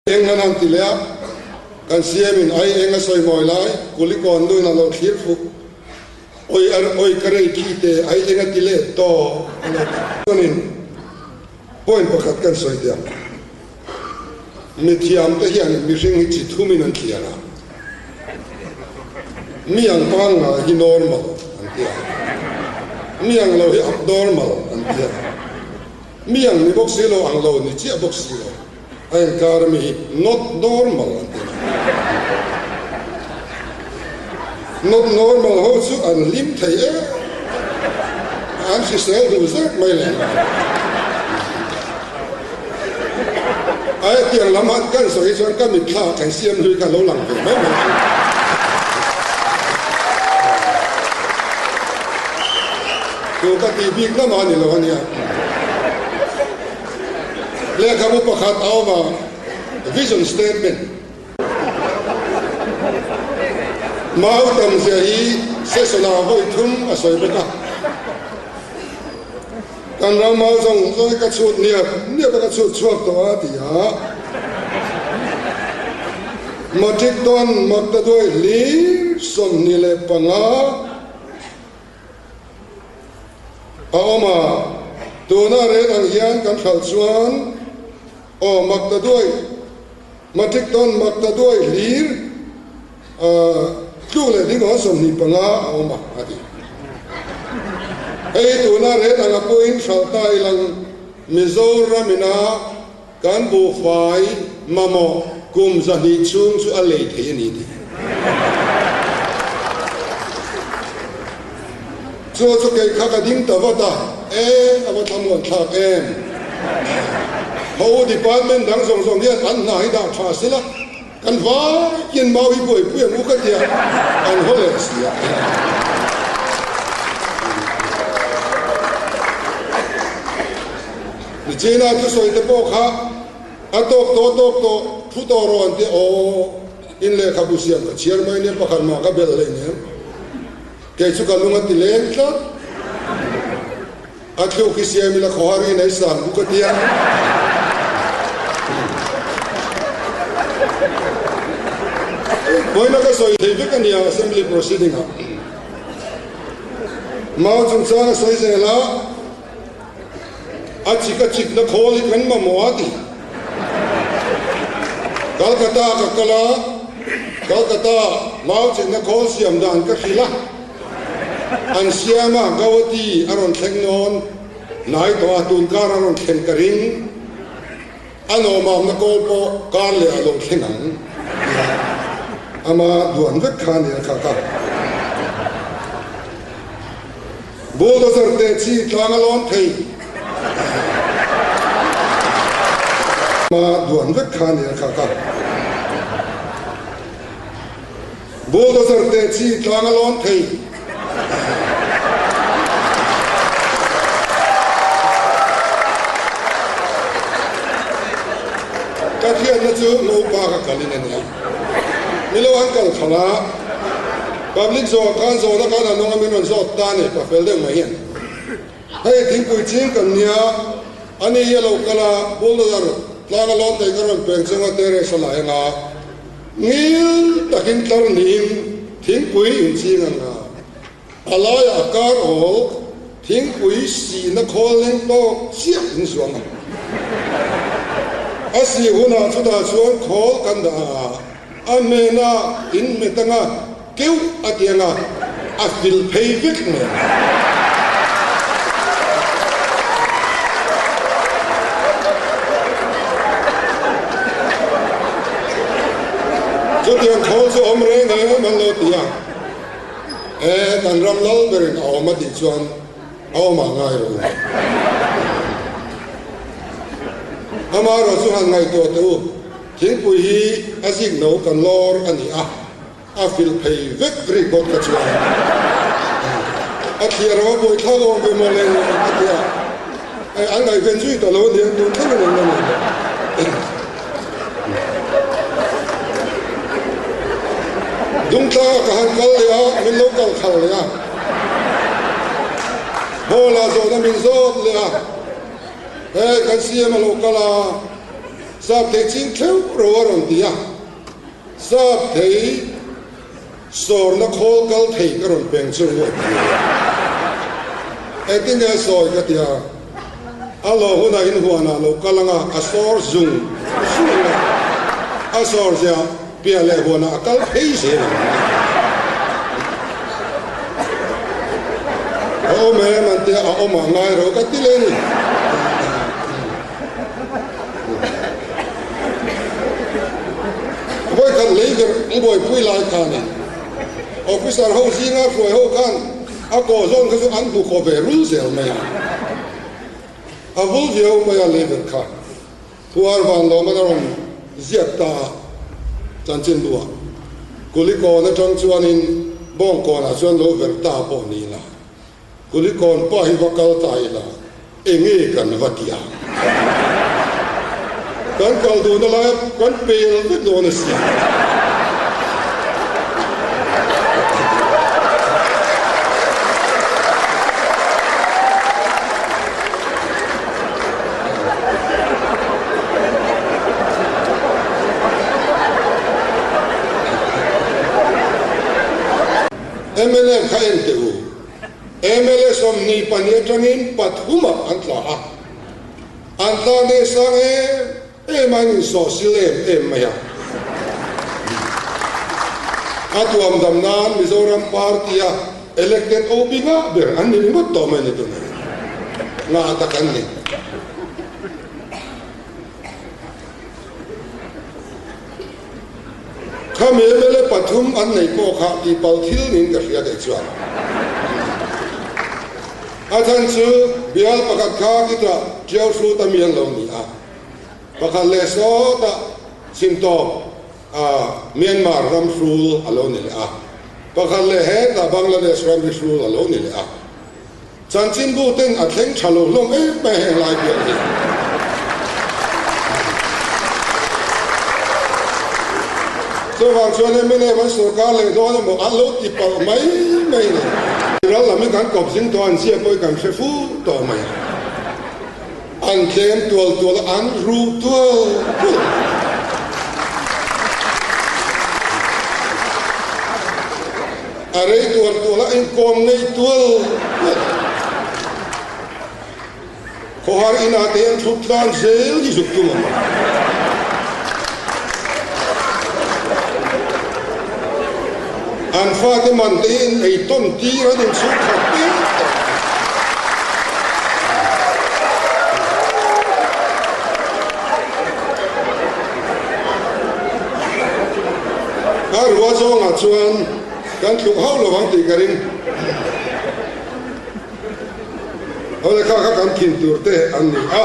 Eng an han ti leh a, kan CM in ai eng a sawi mawi lai, Kulikawn nu in a lo thlir fuh, Oi ar oi ka rei khi te ai eng a ti leh tawh a lo ti. Chuanin point pakhat kan sawi teh ang, mithiam te hian mihring hi chi thumin an thliar a, mi ang pangngai hi normal an ti a, mi ang lo hi abnormal an ti a, mi ang ni bawk si lo ang lo ni chiah bawk si lo. A inkar ami hi not normal an ti a. Not normal ho chu an hlim thei em an hrisel duh zet mai leh nghal. A hetiang lam han kan sawi hi chuan ka mitthla kan siam hlui kha lo lang ve mai mai thin. Chu ka tih bik lamah a ni lo ania. Lehkhabu pakhat a awm a, Vision Statement. Mau tam zia hi session-ah vawi thum a sawi bawk a. Kan ram mau zawng zawng hi ka chhut niap niap a, ka chhut chhuak tawh a ti a. Matric tawn Maktaduai hlir 25 A awm a, tuna rel ang hian kan hralh chuan aw mak ta duai, matric tawn mak ta duai hlir tluk leh ding awn 25 a awm a, a ti. Hei tuna rel anga pawhin hralh ta ilang Mizoram ina kan buhfai mamawh kum 200 chhung chu a lei thei a ni tih. Chu chu kei kha ka ding ta vat a, e a va thlamuan thlak em? Ho department dang zawng zawng hian an hna hi dah tha sela, kan vaiin mau hi buaipui ang u ka tia, an haw leh si a. Nichina thusawi te pawh kha a tawk tawh tawk tawh thu tawh rawh an ti aw, in lehkhabu siam ka chhiar mai nia pakhat mah ka belh hleinem. Kei chu ka lung a ti leng tlat. A thluk hi siam ila khawhar in ei sang buk a tia. Vawiina ka sawi thei vek a nia assembly proceeding ah. Mau chungchang a sawi zel a. A chik a chikna khawl hi kan mamawh a ti. Calcutta ka kal a, Calcutta mau chikna khawl siam dan ka hrilh a, an siam a, Gauhati a rawn thleng nawn hnai tawh a, tun kar a rawn thleng ka ring, a nawmamna kawl pawh kar leh a lo thleng ang ti a, ama duan vek kha a ni a kha ka. Bulldozer te chi tlang a lawn thei. Ma duan vek kha nia kha ka. Bulldozer te chi tlang a lawn thei. Ka hriatna chu Ngopa ka kalin a nia. Milo an kal khalh a. Public zawh khan zawhna khan a nung a min rawn zawt ta a ni, ka fel deuh mai hian. Hei thingpui ching kan nia, ani hi a lo kal a, bulldozer tlang a lawn thei ka rawn peng chunga terrace a la eng a, ngil takin tlar niin thingpui inching ang a, a laiah a kar awl thingpui sihna khawl leng tawk chiah in zuang ang. A sih hunah chutah chuan khawl kan dah ang a. A hmena in hmet anga keuh a ti anga a fil phei vek mai ang. Chutiang khawl chu awm reng em an lo ti a, e kan ram lal berin a awm a tih chuan a awm ah ngai rawh u. Amaherawhchu chu han ngaihtuah teh u. Thingpui hi a zik no kan lawr a ni a, a fil phei vek rik bawk ka chuan a thliar a buai thlak awm ve maw le a ti a, an ngaihven zui ta lo a nia tun thleng in an la nei lo. Dungtlang ah ka han kal leh a, min lo kal khal leh a, hall ah zawhna min zawt leh a, hei kan CM a lo kal a. Sap thei ching theuh ro a rawn ti a, sap thei sawrna khawl kal thei ka rawn peng chu a ti a. Engtin nge a sawi ka ti a, a lo hunah in huanah lo kal anga a sawr zung zung a, a sawr zia piah leh huanah a kal phei zel ang. A awm em an tia, a awm ah ngai ro ka ti leh ni. Vawikhat lei ber ang buaipui lai khanin officer ho zinga hruai ho khan a kaw zawn kha chu an hmu khaw ve rul zel mai a, a vul viau mai a lei ber kha. Thuar van lawman a rawn ziak ta a, chanchinbu ah Kulikawn atang chuanin Bawngkawnah chuan lo ver ta pawh ni la. Kulikawn pa hi va kal ta ila, enge kan va ti ang? Kan kal duhna laia kan pel vek dawn a si. Mnf kha en teh u. Mla 22 atangin pathumah an tla a, an tla nge sang em em a, an insawhsil em em mai a. A tuam dam nan Mizoram party-a elected OB ngah ber an ni ringawt tawh mai ni tunah hian. Ngah tak an ni. Khami mla pathum an nei pawh kha tihpalh thil niin ka hria kei chuan. A chhan chu bial pakhat kha khitah Tiau hrut ami an lo ni a, pakhat leh sawtah Chhimtawp a Myanmar ram hrul a lo ni leh a, pakhat leh hetah Bangladesh ramri hrul a lo ni leh a. Chanchinbu ten a thleng tha lo hlawm em mai heng lai bial hi. Chuvang chuan mla an sorkar leh dawn emaw an lo ti palh mai mai ni. Ral lam hi kan kawp zing tawh an zia pawh hi kan hre fu tawh mai a. An tlem tual tual a, an ru tual tual. A rei tual tual a, a inkawm ngei tual tual. Khawhar inah te an thut tlan zel hi zuk tum ang. An fate man te hi an ei tawn tir an inchhung khat tir tawh. A rua zawngah chuan kan tluk hauh lo ang tih ka ring. Awle kha kha kan thin tur te an ni a.